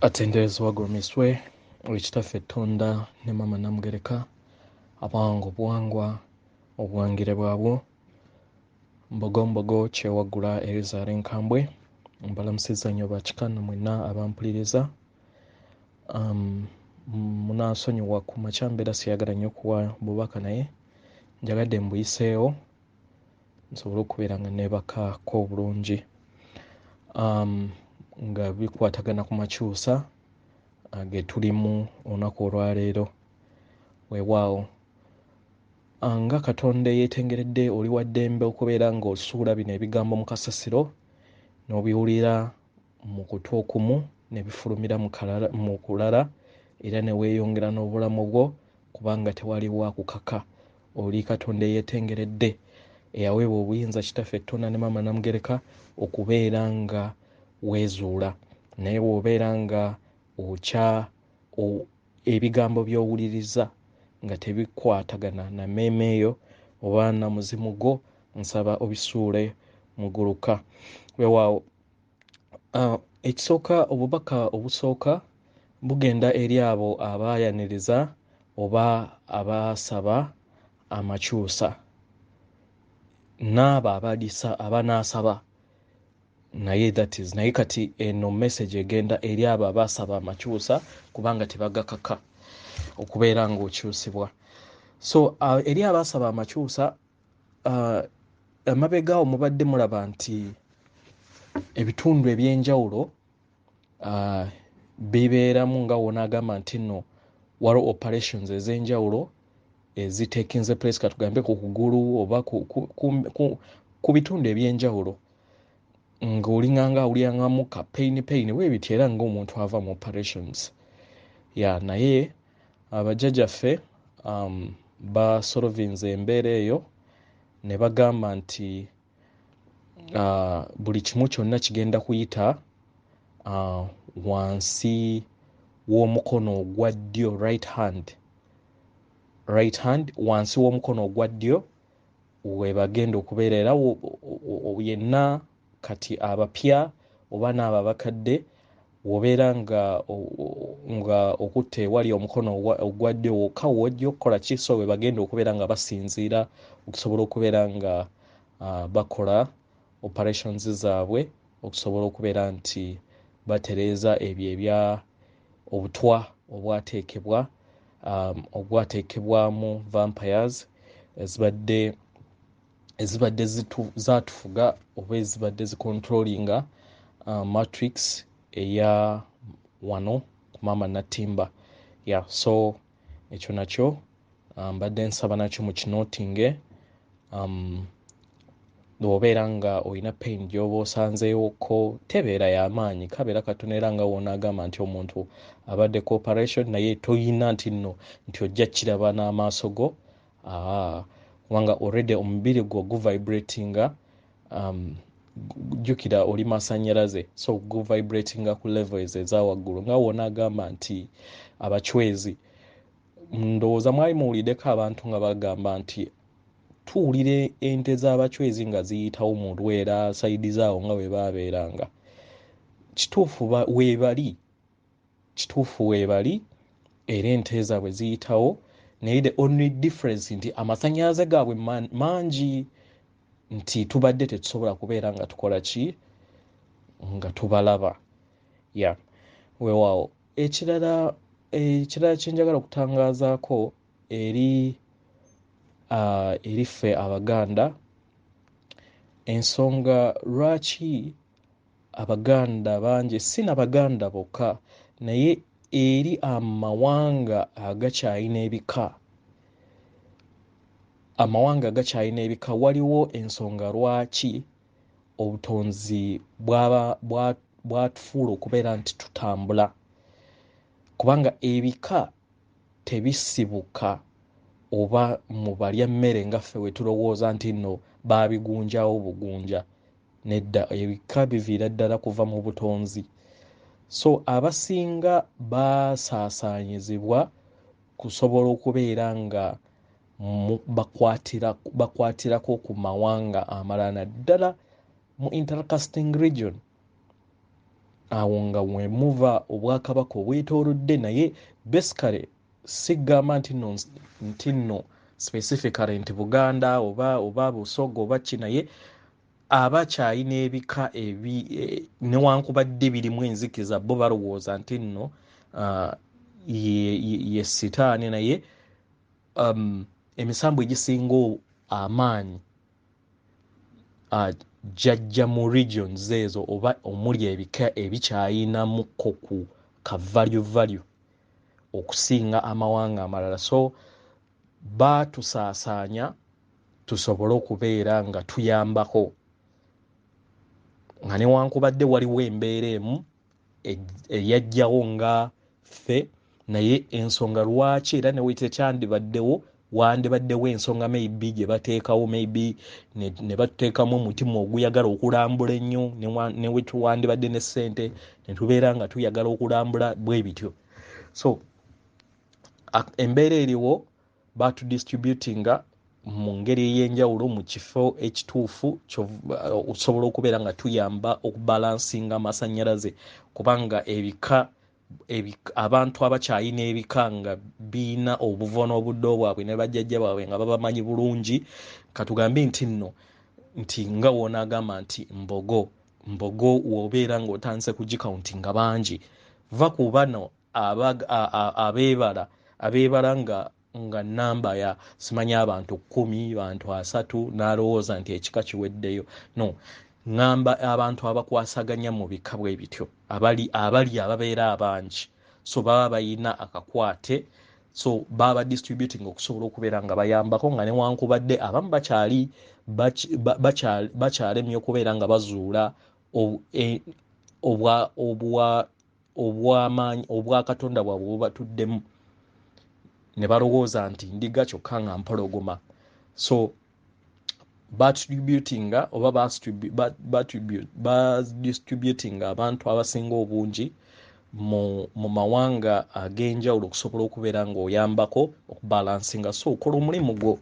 Atenderezebwa Golomiswe, Ekitaffe Ttonda ne Maama Namugereka, abawanga obuwangwa, obuwangire bwabwo. Mbogombogo Kyewaggula erizaala enkambwe, mbalamusizza nnyo bakika nno mwenna abampuliriza. Munansonyiwa ku makya mbeera siyagala nnyo kuwa bubaka, naye njagadde mbuyiseewo nsobole okubeera nga neebakako obulungi. Nga bikwatagana ku makyusa ge tulimu olunaku olwaleero. Weewaawo nga Katonda eyeetengeredde, oli wa ddembe okubeera ng'osuula bino ebigambo mu kasasiro n'obiwulira mu kutu okumu ne bifulumira mu kulala, era ne weeyongera n'obulamu bwo, kubanga tewaliwo akukaka. Oli Katonda eyeetengeredde eyaweebwa obuyinza Kitaffe Ttona ne Maama Namugereka okubeera nga weezuula. Naye bw'obeera nga okya ebigambo by'owuliriza nga tebikwatagana na mmeeme eyo oba na muzimu gwo, nsaba obisuule muguluka. Weewaawo ekisooka, obubaka obusooka bugenda eri abo abaayaniriza oba abasaba amakyusa n'abo abanaasaba, naye that is, naye kati eno message egenda eri abo abasaba amakyusa, kubanga tebagakaka okubeera ng'okyusibwa. So eri abasaba amakyusa, amabega awo mubadde mulaba nti ebitundu ebyenjawulo bibeeramu nga wonaagamba nti nno waliwo operations ez'enjawulo ezitekinze place, katugambe ku kugulu oba ku bitundu ebyenjawulo, ng'olinganga awulyangamu ka pain pain weebiti, era ng'omuntu ava mu operations ya. Naye abajjajjaffe basolovinze embeera eyo ne bagamba nti buli kimu kyonna kigenda kuyita wansi w'omukono ogwa ddyo, right hand, right hand, wansi w'omukono ogwa ddyo we bagenda okubeera. Era yenna kati abapya oba n'abo abakadde, wobeera nga okutte ewali omukono ogwa ddyo wokka wojja okukola ki. So we bagenda okubeera nga basinziira okusobola okubeera nga bakola operations zaabwe, okusobola okubeera nti batereeza ebyo ebya obutwa obwateekebwa, obwateekebwamu vampires ezibadde zaatufuga oba ezibadde zicontrollinga matrix eya wano ku Maama Natimba. Yeah, so ekyo nakyo mbadde nsaba nakyo mukinotinge. Bw'obeera nga olina pain gy'oba osanzeewoko, tebeera y'amaanyi, kabeera katono, era nga woonaagamba nti omuntu abadde ku operation, naye toyina nti nno nti ojja kiraba n'amaaso go, kubanga already omubiri gwo guvibratinga. Jjukira oli masannyalaze, so guvibratinga ku levels eza waggulu. Nga woonaagamba nti abachwezi, ndowooza mwali muwuliddeko abantu nga bagamba nti tuwulira ente z'abachwezi nga ziyitawo mu lwera side zaawo nga bwe baabeeranga. Kituufu weebali, kituufu weebali, era ente zaabwe ziyitawo, naye the only difference nti amasannyalaze gaabwe mangi, nti tubadde tetusobola kubeera nga tukola ki, nga tubalaba. Yeah, weewaawo ekirala kye njagala okutangaazaako eri ffe Abaganda, ensonga lwaki Abaganda bangi, si nabaganda bokka, naye eri amawanga agakyalina ebika, amawanga agakyalina ebika, waliwo ensonga lwaki obutonzi bwatufuula okubeera nti tutambula, kubanga ebika tebisibuka oba mu balya mmere nga ffe we tulowooza nti nno baabigunjawo bugunja. Nedda, ebika biviira ddala kuva mu butonzi. So abasinga baasaasaanyizibwa kusobola okubeera nga bakwatirako ku mawanga amalala, naddala mu intercasting region. Awo nga wemuva obwakabaka obwetoolodde. Naye basically sigamba nti nno specifically nti Buganda oba Busoga oba ki, naye abakyalina ebika newankubadde birimu enzikiza, bo balowooza nti nno ye sitaani. Naye emisambu egisinga amaanyi jajja mu regions ezo oba omuli ebika ebikyayinamuko ku ka value okusinga amawanga amalala. So baatusaasaanya tusobole okubeera nga tuyambako, nga newankubadde waliwo embeera emu eyajjawo nga ffe. Naye ensonga lwaki era newetekyandibaddewo, wandibaddewo ensonga maybe gye bateekawo, maybe ne batuteekamu omutima oguyagala okulambula ennyo, newandibadde ne ssente ne tubeera nga tuyagala okulambula bwe bityo. So embeera eriwo, batudistributinga mu ngeri ey'enjawulo mu kifo ekituufu osobola okubeera nga tuyamba okubalansinga amasannyalaze, kubanga ebika abantu abakyalina ebika nga biina obuvo n'obuddo bwabwe ne bajjajja baabwe nga babamanyi bulungi. Katugambe nti nno nti nga woonaagamba nti Mbogo, Mbogo w'obeera ng'otandise kugicounti nga bangi, va ku bano abeebala nga namba ya simanyi abantu 10, bantu 30, n'alowooza nti ekika kiweddeyo. No, ŋŋamba abantu abakwasaganya mu bika bwe bityo, abali ababeera abangi, so baba bayina akakwate. So baba distributing okusobola okubeera nga bayambako, nga newankubadde abamu bakyali bakyalemye okubeera nga bazuula obwamaanyi obwakatonda bwabwe bubatuddemu, ne balowooza nti ndiga kyokka nga mpologoma. So batributinga oba badistributinga abantu abasinga obungi mu mawanga ag'enjawulo okusobola okubeera ng'oyambako okubalansinga. So kola omulimu gwo,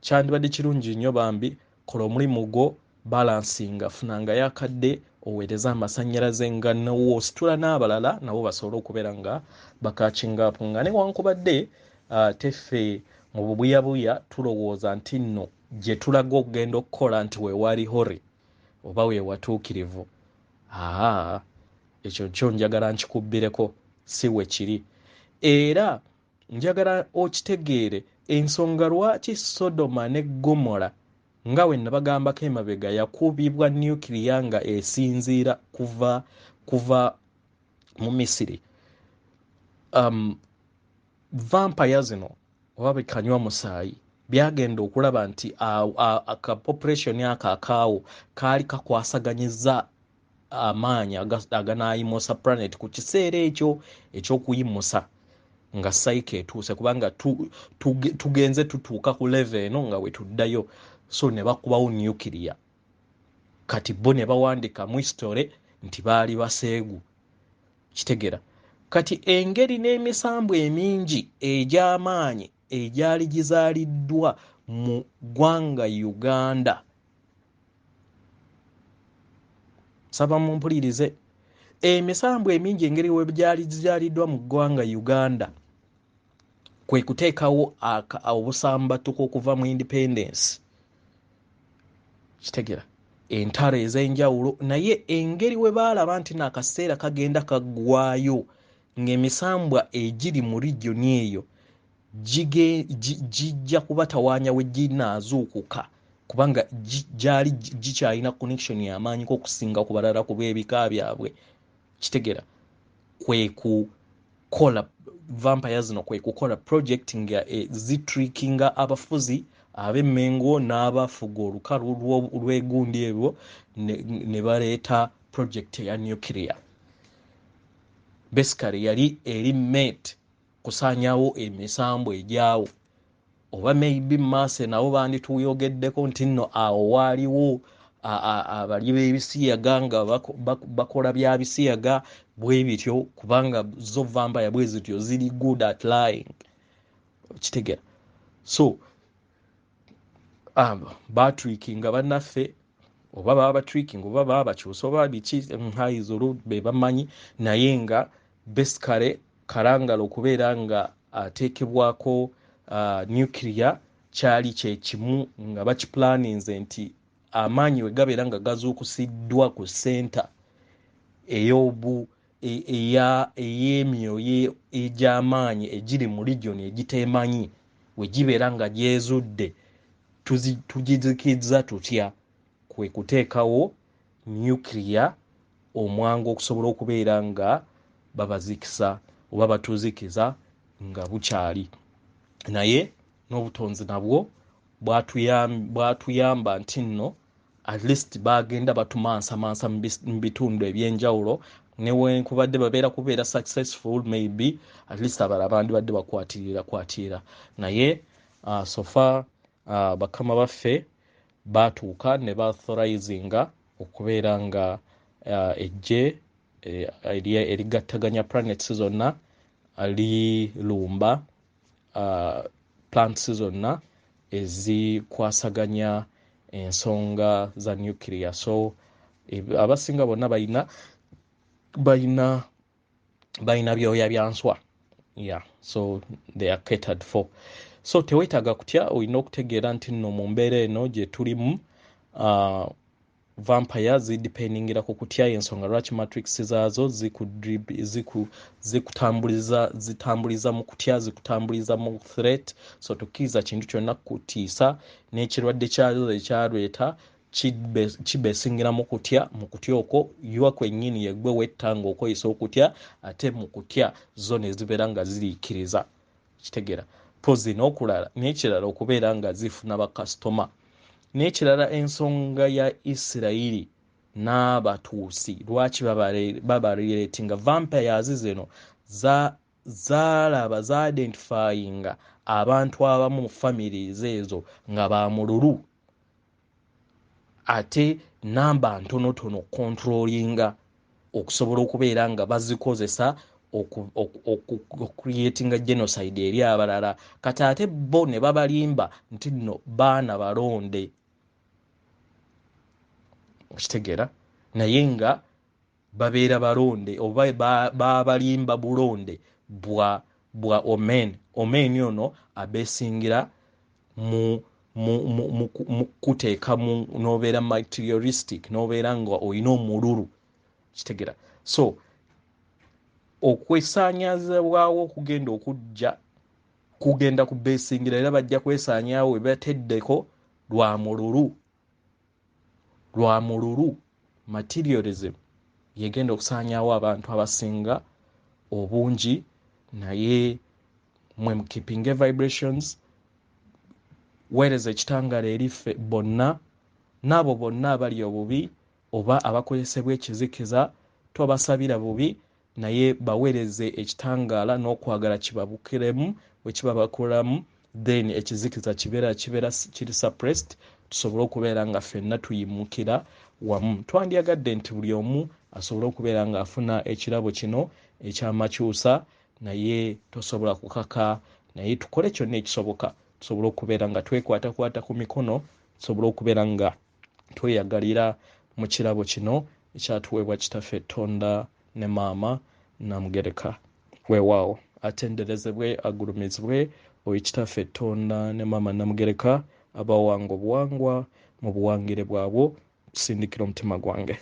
kyandibadde kirungi nnyo bambi. Kola omulimu gwo, balansinga, funangayo akadde oweereze amasannyalaze nga nowoositula n'abalala nabo basobole okubeera nga bacatchinga up, nga newankubadde teffe mu bubuyabuya tulowooza nti nno gye tulaga okugenda okukola nti weewali holy oba weewatuukirivu. Aa, ekyo kyo njagala nkikubbireko, si we kiri. Era njagala okitegeere ensonga lwaki Sodoma ne Gomora, nga we nabagambako emabega, yakubibwa nuclear nga esinziira kuva mu Misiri. Vampire zino oba bikanywa musaayi byagenda okulaba nti aka population ako akaawo kaali kakwasaganyiza amaanyi aganayimusa planet ku kiseera ekyo ekyokuyimusa nga cycle etuuse, kubanga tugenze tutuuka ku level eno nga we tuddayo. So ne bakubawo nuclear. Kati bo ne bawandika mu history nti baali baseegu. Kitegera kati engeri n'emisambu emingi egy'amaanyi egyali gizaaliddwa mu ggwanga Uganda. Saba mumpulirize. Emisambu emingi engeri we gyali gizaaliddwa mu ggwanga Uganda kwe kuteekawo obusambatuko okuva mu independence. Kitegera entalo ez'enjawulo. Naye engeri we baalaba nti naakaseera kagenda kaggwayo ng'emisambwa egiri mu region eyo gijja kubatawaanya we ginaazuukuka, kubanga gyali gikyalina connection y'amaanyiko okusinga ku balala ku b'ebika byabwe. Kitegera kwe kukola vampire zino, kwe kukola project nga zitrickinga abafuzi ab'Emmengo n'abafuga olukalu lw'egundi ebyo, ne baleeta project eya nuclear. Basically yali eri mate kusaanyawo emisambu egyawo, oba maybe maaso nabo bandituyogeddeko nti nno awo waaliwo abali b'ebisiyaga nga bakola bya bisiyaga bwe bityo, kubanga zo vampire bwe zityo ziri good at lying. Kitegera? So batrickinga bannaffe. Oba baba batricking, oba baba bakyusa, oba biki, nhaizulu be bamanyi. Naye nga basically Kalangala okubeera nga ateekebwako nuclear kyali kyekimu nga bakiplaninze nti amaanyi we gabeera nga gazuukusiddwa ku center ey'emyoyo egy'amaanyi egiri mu region egiteemanyi, we gibeera nga gyezudde tugizikiza tutya, kwe kuteekawo nuclear omwangu okusobola okubeera nga babazikisa oba batuzikiza nga bukyali. Naye n'obutonzi nabwo bwatuyamba nti nno at least bagenda batumansamansa mu bitundu ebyenjawulo, newankubadde babeera kubeera successful, maybe at least abalala bandibadde bakwatirira kwatirira. Naye so far bakama baffe batuuka ne baauthorizinga okubeera nga eggye erigattaganya planets zonna lirumba plants zonna ezikwasaganya ensonga za nuclear. So abasinga bonna balina byoya bya nswa. Yeah, so they are catered for. So teweetaaga kutya, olina okutegeera nti nno mu mbeera eno gye tulimu, vampire zidependingira ku kutya. Ensonga lwaki matrix zaazo zikutambuliza, zitambuliza mu kutya, zikutambuliza mu threat. So tokkiriza kintu kyonna kutiisa, n'ekirwadde kyazo ekyaleeta kibesingira mu kutya. Mu kutya okwo yuwa kwennyini yeggwe wetta ng'okozesa okutya, ate mu kutya zo ne zibeera nga ziriikiriza. Kitegeera pozi n'okulala n'ekirala okubeera nga zifuna bakasitoma. N'ekirala ensonga ya Isirayiri n'abatuusi, lwaki babarelatinga vampires zino zaalaba zaidentifyinga abantu abamu mu families ezo nga ba mululu, ate namba ntonotono controllinga okusobola okubeera nga bazikozesa okucreatinga genocide eri abalala. Kati ate bo ne babalimba nti nno baana balonde, okitegeera, naye nga babeera balonde oba babalimba bulonde bwa omen. Omen ono abesingira mu kuteeka n'obeera materialistic, n'obeera nga olina omululu, kitegeera. So okwesaanyazibwawo okugenda okujja kugenda kubesingira, era bajja kwesaanyaawo we bateddeko lwa mululu, lwa mululu. Materialism yegenda okusaanyaawo abantu abasinga obungi. Naye mwe mukipinge vibrations, weereza ekitangaala eri ffe bonna n'abo bonna abali obubi oba abakozesebwa ekizikiza. Tobasabira bubi, naye baweereze ekitangaala n'okwagala kibabukiremu, bwe kibabakulamu then ekizikiza kibeera kiri suppressed, tusobole okubeera nga ffenna tuyimukira wamu. Twandyagadde nti buli omu asobole okubeera ng'afuna ekirabo kino ekyamakyusa, naye tosobola kukaka, naye tukole kyonna ekisoboka tusobole okubeera nga twekwatakwata ku mikono, tusobole okubeera nga tweyagalira mu kirabo kino ekyatuweebwa Kitaffe Tonda ne Maama Namugereka. Weewaawo, atenderezebwe, agulumizibwe oyo Kitaffe Tonda ne Maama Namugereka, abawanga obuwangwa mu buwangire bwabwo. Kusindikira omutima gwange.